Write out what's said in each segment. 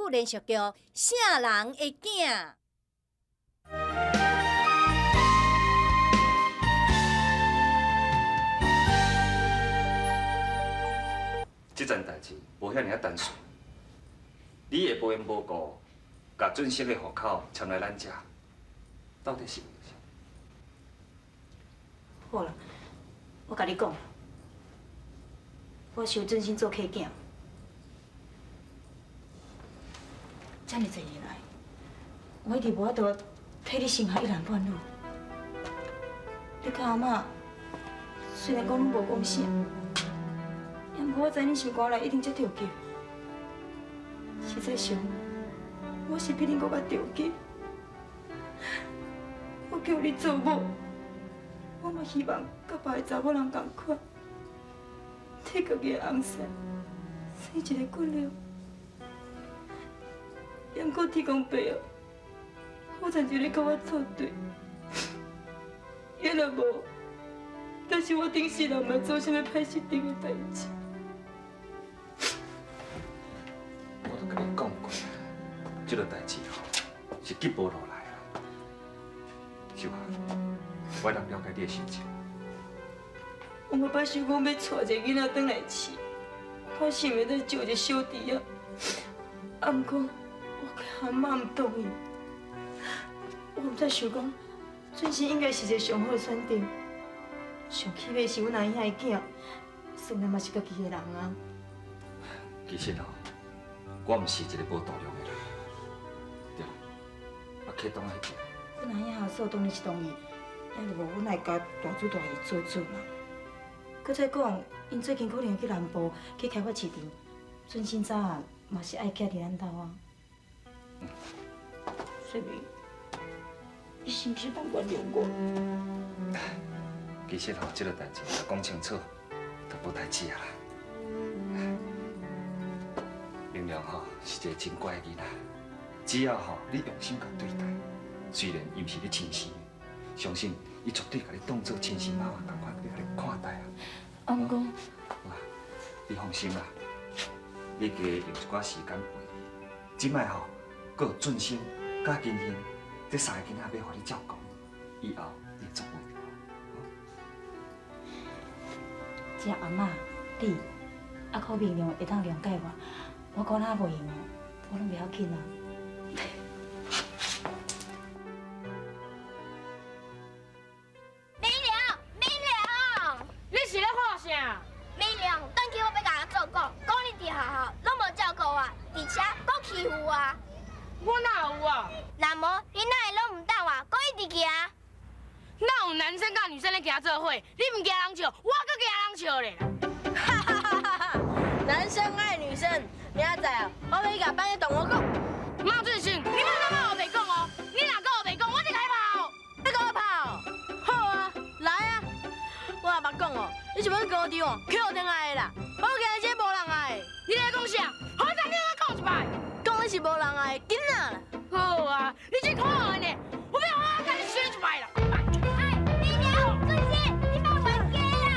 语连续剧《圣人的囝》。这件代志无遐尔仔单纯，你会无缘无故，共准生的户口迁来咱遮，到底是为啥？好啦，我共你讲，我收准生做契囝，遮尔济年来，我一直无法度替你生下一男半女。你佮阿嬷虽然讲拢无讲啥，也毋过我知你心肝内一定足著急。实际上，我是比恁阁较著急。我叫你做某，我嘛希望佮别个查某人仝款，替家己的翁婿生一个骨肉。也毋过天公伯啊，好亲像你佮我作对，也若无，但是我顶世人嘛做啥物歹失定的代志。我都共你讲过，这个代志吼是急无落来啊。秀华，我当了解你的心情。我嘛捌想讲欲带一个囡仔转来饲，我想欲再招一个小弟仔，啊，毋过我阿嬷毋同意。我毋才想讲，准生应该是一个上好的选择。上起码是阮阿兄的囝，算来嘛是家己的人啊。其实吼，我毋是一个无度量的人。对，啊，启东彼边。阮阿兄阿嫂当然是同意，也就无阮爱共大主大姨做主嘛。阁再讲，𪜶最近可能会去南部去开发市场，准生早啊嘛是爱寄伫咱兜啊。所以，你是毋是当原谅我？其实吼，这个代志若讲清楚，就无代志啊啦。明良吼是一个真乖的囡仔，只要吼你用心共对待，虽然伊毋是你亲生的，相信伊绝对共你当做亲生妈妈仝款咧共你看待啊。啊，毋过，好啦，你放心啦，你加用一寡时间陪伊。这摆吼，阁有准生佮金英这三个囡仔欲予你照顾，以后你会足无聊。只要阿嬷、你，啊，阁明亮会当谅解我，我管哪无闲哦，我拢袂要紧啊。明亮，明亮，你是咧看啥？明亮，转去我欲共阿祖讲，讲你伫学校拢无照顾我，而且阁欺负我。我哪有啊？若无，你哪会拢毋答我，阁一直行？哪有男生佮女生咧行做伙？你毋惊人笑，我阁惊人笑咧。哈哈哈哈！男生爱女生，明仔载啊，我欲去共班的同学讲。马俊生，你莫阁乌白讲哦！你若阁乌白讲，我就共你跑。你共我跑？好啊，来啊！我阿爸讲哦，你是欲去高中哦，捡转来的啦。我惊这无人爱。你咧讲啥？好彩你阁讲一摆。讲你是无人爱的囡仔啦。好啊，你真可爱呢！我欲好好共你选一摆啦。哎，明亮，俊生，你莫冤家啦！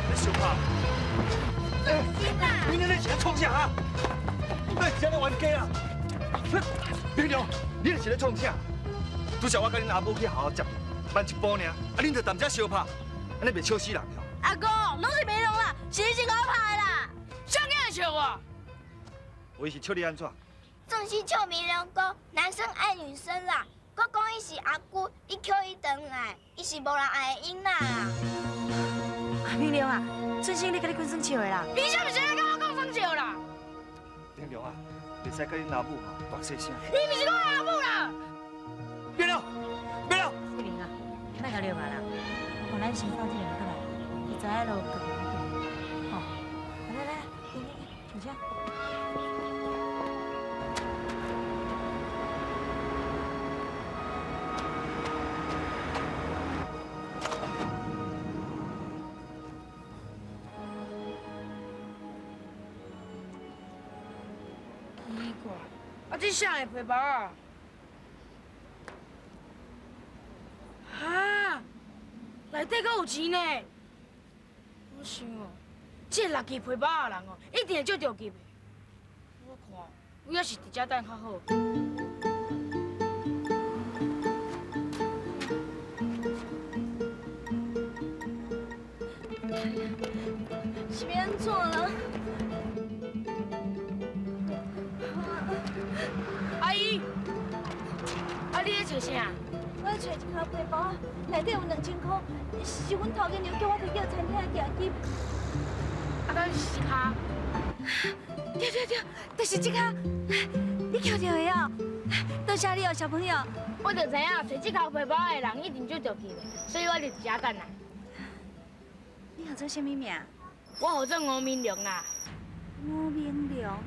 你相拍？俊生啊！明亮，你是咧创啥啊？你是咧冤家啊？明亮，你是咧创啥？拄才我佮恁阿母去学校接你，慢一步尔，啊，恁就踮遮相拍，按呢袂笑死人了。阿公，拢是明亮啦，是你先共我拍的啦。啥人会笑我？我是笑你按怎？总是笑明亮讲男生爱女生啦，阁讲伊是阿姑，你捡伊转来，伊是无人爱的囡仔啦。啊，明亮啊，俊生咧共你讲耍笑的啦。你啥物时咧共我讲耍笑啦？明亮啊，袂使佮恁阿母吼大细声。你毋是我阿母啦！明亮，明亮。志明啊，莫共尿啊啦，我看咱先送这个人过来，伊知影路家己去。吼，来来来，来来来，上车。奇怪，啊，这啥的皮包啊？哈，内底阁有钱呢！我想哦，这个垃圾皮包的人哦，一定会足著急的。我看，我犹是伫遮等较好。是欲按怎啦？阿姨，啊你咧揣啥？我咧揣一跤皮包，内底有2000箍，是阮头家娘叫我提叫餐厅的定金。啊，敢是这跤？对对对，就是这跤，你捡著的哦，多谢你哦，小朋友。我就知影揣这跤皮包的人一定足著急的，所以我就伫遮等啦。你叫做啥物名？我号做吴明良啦。吴明良，啊，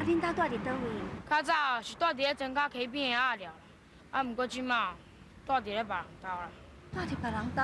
恁兜住伫佗位？较早是住伫咧庄脚溪边的鸭寮啦，啊，毋过这马住伫咧别人兜啦。住伫别人兜？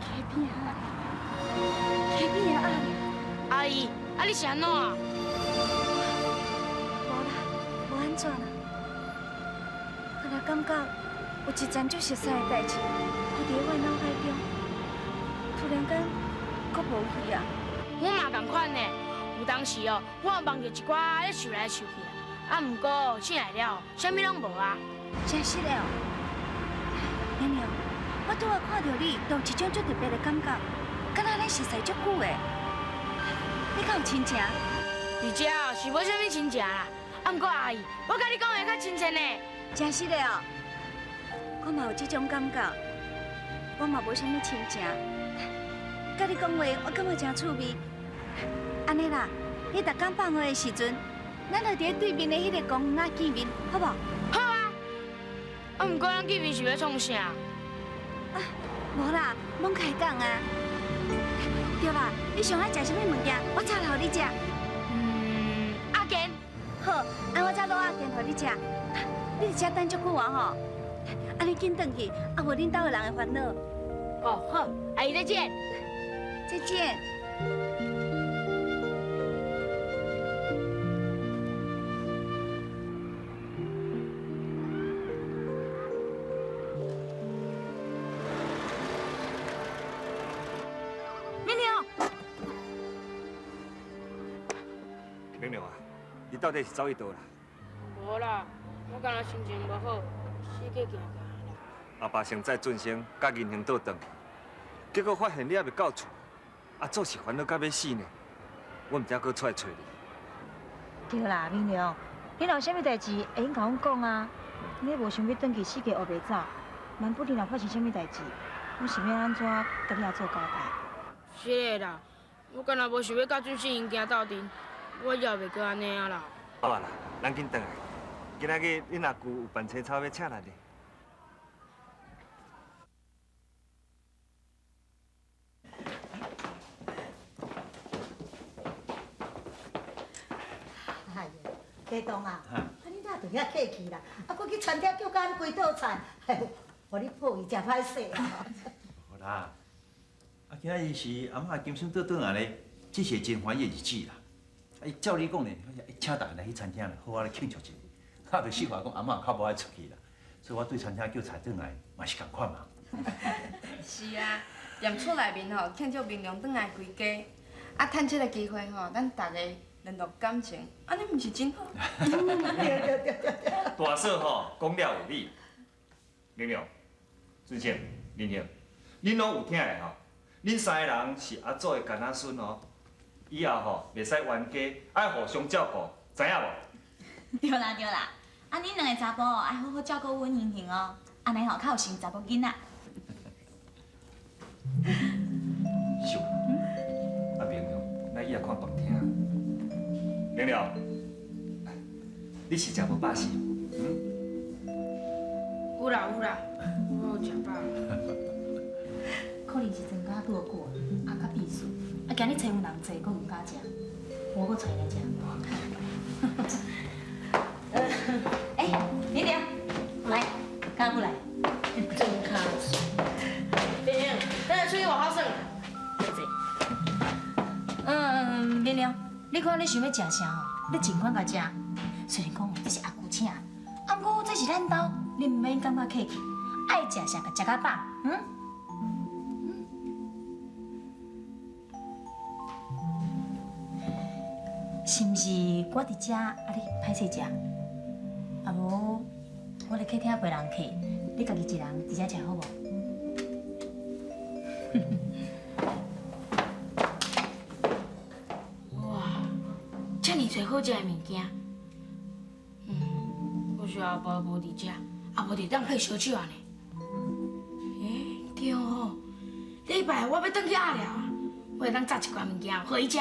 溪边的鸭寮，溪边的鸭寮。阿姨，啊你是按怎？无啦，无按怎啦。敢若感觉有一件足熟似的代志，浮伫我脑海中，突然间，阁无去啊。我嘛仝款呢，有当时哦，我有梦著一寡咧想来想去，啊，毋过醒来了，啥物拢无啊。真实的哦，娘娘，我拄仔看著你，就有一种足特别的感觉，敢若咱熟似足久的。你敢有亲情？伫遮是无啥物亲情啦，啊，毋过阿姨，我佮你讲话较亲切呢。真实的哦，我嘛有这种感觉，我嘛无啥物亲情。佮你讲话，我感觉真趣味。按呢啦，你逐工放学的时阵，咱就伫咧对面的彼个公园仔见面，好无？好啊。啊，毋过咱见面是欲创啥？啊，无啦，罔开讲啊。对啦，你上爱食啥物物件？我炒来予你食。嗯，阿健。好，按我再卤阿健予你食。你伫遮等足久啊吼，啊你紧转去，啊无恁兜的人会烦恼。哦，好，阿姨再见。再见。明良，明良啊，你到底是走去佗啦？无啦，我敢若心情无好，四界行行啦。阿爸先载俊生佮银杏倒转去，结果发现你犹未到厝，阿祖是烦恼到欲死呢。我毋知阁出来揣你。对啦，明良，你若有啥物代志会用共阮讲啊。你无想欲转去四界乌白走，万不利若发生啥物代志，阮是欲按怎共你阿祖交代？是的啦，我敢若无想欲佮俊生𪜶行斗阵，我也袂阁按呢啊啦。好啊啦，咱紧转来。今仔日恁阿舅有办青草欲请咱呢。哎呦，家栋啊，啊你哪就遐客气啦？啊，阁去餐厅叫甲按规道菜，哎呦，予你抱伊诚歹势啊！无啦，啊今仔日是阿嬷金孙倒转来咧，这是真欢喜的日子啦。啊，伊照理讲呢，请逐家来去餐厅好好咧庆祝一下。啊，就实话讲，阿嬷较无爱出去啦，所以我对餐厅叫菜转来嘛是仝款嘛。是啊，踮厝内面吼庆祝明良转来归家，啊，趁这个机会吼，咱逐家联络感情，按呢毋是真好？对对对对。大嫂吼讲了有理，明良、俊生、林兄，恁拢有听的吼，恁三个人是阿祖的干仔孙哦，以后吼袂使冤家，爱互相照顾，知影无？对啦对啦，啊恁两个查埔哦，爱好好照顾阮英雄哦，按呢吼较有成查某囡仔。秀，啊明良，咱以后看饭厅。明良，你是食无饱是？嗯？有啦有啦，我有食饱。可能是庄家拄久啊，较避暑，啊今日找有人济，阁毋敢食，我阁揣来食。哎，玲玲，来，敢不来？真卡子。玲玲，咱来出去外口耍。嗯，明良，你看你想欲食啥吼？你尽管共食。虽然讲这是阿舅请，啊，毋过这是咱兜，你毋免感觉客气，爱食啥共食较饱，嗯？是毋是我伫遮，啊你歹势食？啊无，我咧客厅陪人客，你家己一人伫遮食好无？哇，遮尔济好食的物件，可惜阿爸无伫遮，啊无就当配烧酒啊呢。欸，对吼，礼拜我欲转去鸭寮啊，我会当炸一寡物件予伊食。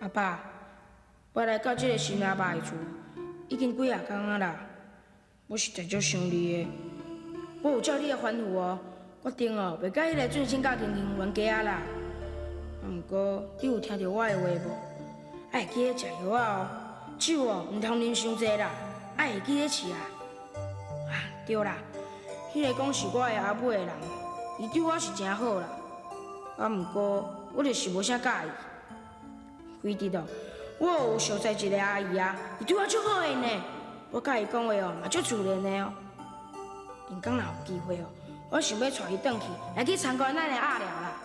阿爸，我来到这个新阿爸的厝，已经几仔工啊啦。我实在足想你的，我有照你的吩咐哦，决定哦，袂佮彼个俊生佮玲玲冤家啊啦。啊，毋过你有听著我的话无？爱会记得食药仔哦，酒哦，毋通啉伤济啦，爱会记得饲啊。啊，对啦，彼个讲是我的阿母的人，伊对我是真好啦。啊，毋过我就是无啥佮意。非得哦，我有熟似一个阿姨啊，伊对我足好的呢。我佮伊讲话哦，嘛足自然的哦。明天若有机会哦，我想欲带伊转去，来去参观咱的鸭寮啦。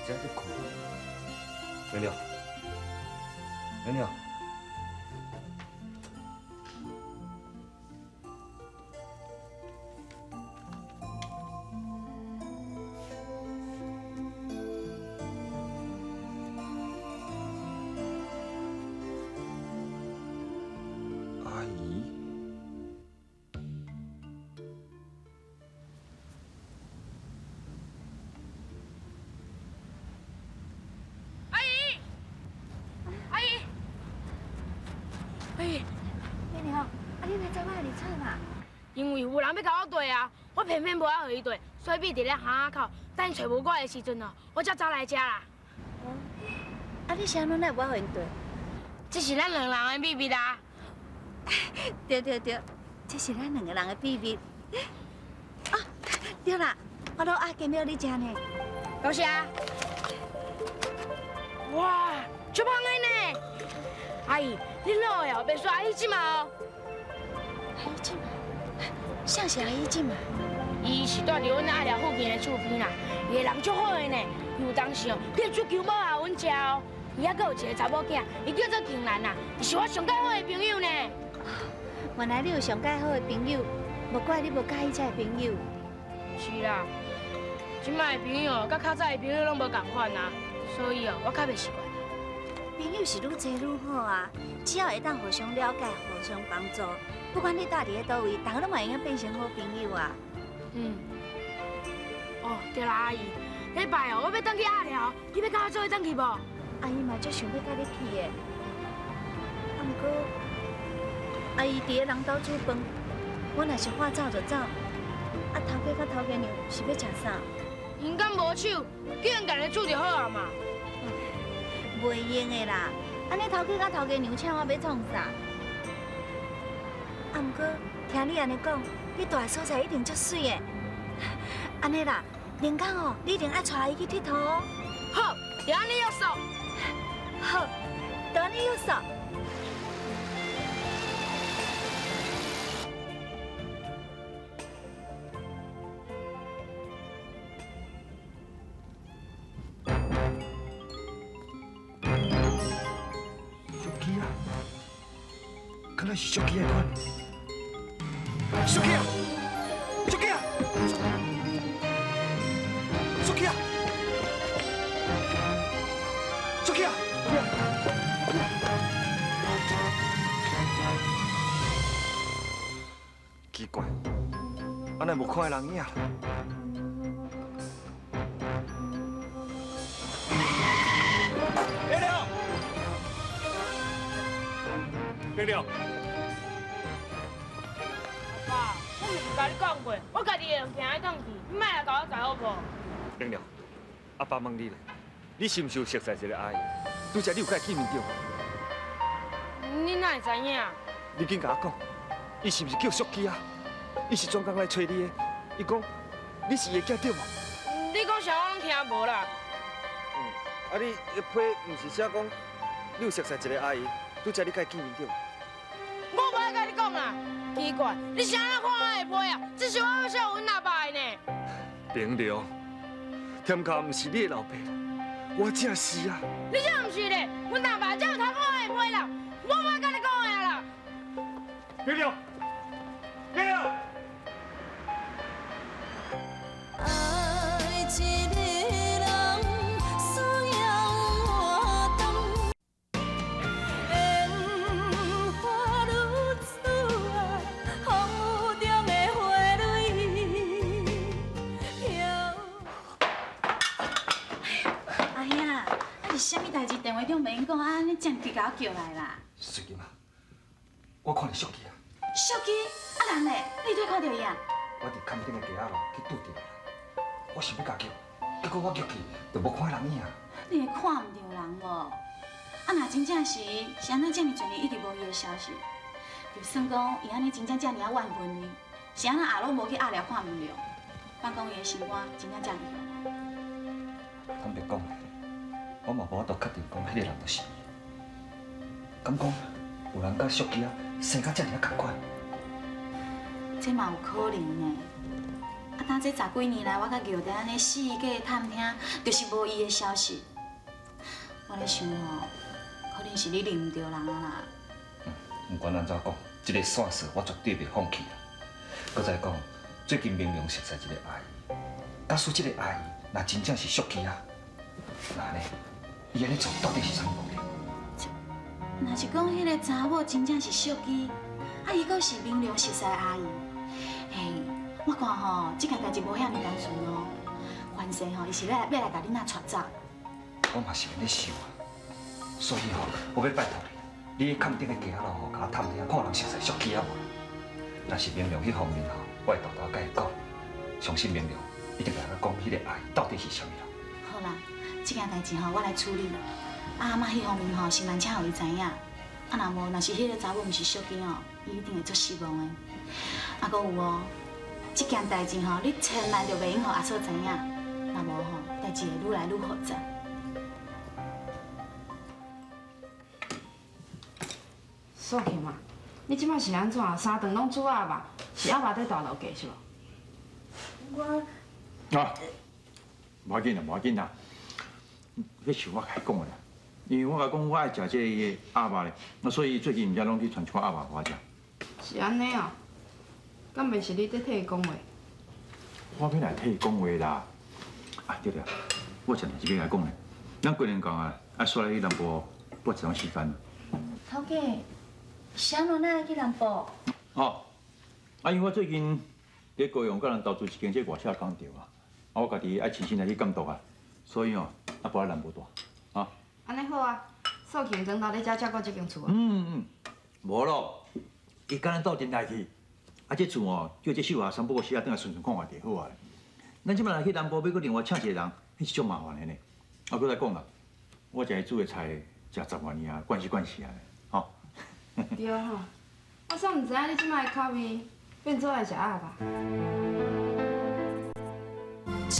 这咧困，明亮，明亮，阿姨。因为有人欲共我缀啊，我偏偏无爱予伊缀，所以秘伫咧巷仔口等伊揣无我的时阵哦，我才走来遮啦。哦，啊你是按怎哪会无爱予𪜶缀？这是咱两人的秘密啊！对对对，这是咱两个人的秘密。啊，对啦，我卤鸭鸡苗你食呢。多谢。哇，足香的呢！阿姨，你卤的哦，袂输阿姨这嘛哦。阿姨这嘛？啥是阿姨这嘛？伊是住伫阮鸭寮附近的厝边啦，伊的人足好的呢。有当时哦，去煮球帽予阮食哦。伊还阁有一个查某囝，伊叫做庆兰啦，伊是我上盖好的朋友呢。原来你有上盖好的朋友，无怪你无佮意这个朋友。是啦，这摆的朋友佮较早的朋友拢无仝款啊，所以哦，我较袂习惯。朋友是愈济愈好啊，只要会当互相了解、互相帮助，不管你蹛伫咧佗位，大家拢嘛会用变成好朋友啊。嗯。哦，对啦，阿姨，礼拜哦，我欲转去鸭寮，你欲佮我做伙转去无？阿姨嘛足想欲佮你去的，啊，毋过阿姨伫咧人兜煮饭，我若是话走就走，啊，头家佮头家娘是欲食啥？𪜶敢无手，叫𪜶家己煮就好啊嘛。袂用的啦，按呢头家佮头家娘请我欲创啥？啊，毋过听你按呢讲，你蹛的所在一定足媠的。按呢啦，明天哦，你一定爱带阿姨去𨑨迌哦。好，就按呢约束。好，就按呢约束。手机啊，敢若是手机的款。手机啊，手机啊，手机啊，手机啊！奇怪，啊哪无看彼人影？明良，明良，爸，我毋是共你讲过，我家己会用行得转去，你莫来共我载好无？明良，阿爸问你咧，你是毋是有熟似一个阿姨？拄才你有佮伊见面著？你哪会知影？你紧共我讲，伊是毋是叫淑姬啊？伊是专工来揣你的。伊讲你是伊的囝对无？你讲啥我拢听无啦。啊，你彼批毋是写讲你有熟似一个阿姨，拄才你佮伊见面对无？我无爱共你讲啦，奇怪，你啥人看我的批啊？这是我要写阮阿爸的呢。平良，添卡毋是你的老爸，我正是啊。你这毋是咧，阮阿爸才有偷看我的批啦，我无爱共你讲的啦。平良，平良。爱一个人需要活动，烟花女子啊，风雨中的花蕊飘。阿兄，啊是啥物代志？电话中袂用讲，啊，按呢遮尔急共我叫来啦？淑琴啊，我看著淑姬啊。淑姬，啊人呢？你佗看著伊啊？我伫坎顶的街仔路去拄著啦。我想欲共叫，结果我叫去就无看人影。你会看毋著人无？啊，若真正是伊，是按怎遮尔济年一直无伊的消息？就算讲伊按呢真正遮尔仔怨恨你，是按怎也拢无去压掠看毋著？放讲伊的心肝真正遮尔凶。坦白讲，我嘛无法度确定讲彼个人就是伊。敢讲有人佮淑姬仔生甲遮尔仔仝款？这嘛有可能呢。啊，当这十几年来，我佮玉伫按呢四界探听，就是无伊的消息。我咧想吼，可能是你认毋著人啊啦。不管按怎讲，这个线索我绝对袂放弃啦。阁再讲，最近明明熟似一个阿姨，假使这个阿姨若真正是淑姬仔，那按呢，伊按呢做到底是啥物目的？若是讲彼个查某真正是淑姬，啊，伊阁是明良熟似的阿姨，嘿，我看吼，这件代志无遐尔单纯哦。凡势吼，伊是欲来欲来共恁仔带走。我嘛是按呢想啊，所以吼，我欲拜托你，你去崁顶的街仔路吼，共我探听，看有人熟似淑姬仔无？若是明良彼方面吼，我会沓沓共伊讲，相信明良一定会共我讲彼个阿姨到底是啥物人。好啦，这件代志吼，我来处理。啊，阿嬷彼方面吼，是万请予伊知影。啊，若无，若是彼个查某毋是淑姬吼，伊一定会足失望的。啊，阁有哦，这件代志吼，你千万著袂用予阿嫂知影，若无吼，代志会愈来愈复杂。素琴啊，你这摆是按怎？三顿拢煮鸭肉，是鸭肉伫大楼价是无？我啊，无要紧啦，无要紧啦，彼是我共伊讲的啦，因为我共伊讲我爱食这个鸭肉咧，啊，所以最近毋才拢去传一寡鸭肉予我食。是按呢哦，敢袂是你伫替伊讲话？我欲来替伊讲话啦。啊，对了，我有一代志欲共伊讲咧，咱过年到啊，爱煞来去南部过一段时间。头家，是按怎哪会去南部？哦，啊，因为我最近伫高雄佮人投资一间这外销工厂啊，啊，我家己爱亲身来去监督啊，所以哦，啊，无来南部蹛，啊。按呢好啊，素琴转头咧遮照顾这间厝啊。无咯，伊佮咱斗阵来去，啊，这厝哦，叫这秀华三不五时啊，转来巡巡看看就好啊。咱这摆若去南部欲阁另外请一个人，彼是足麻烦的呢。啊，阁再讲啦，我食伊煮的菜，食10外年啊，惯势惯势啊，吼。对吼，我煞毋知影你这摆的口味变做爱食鸭肉。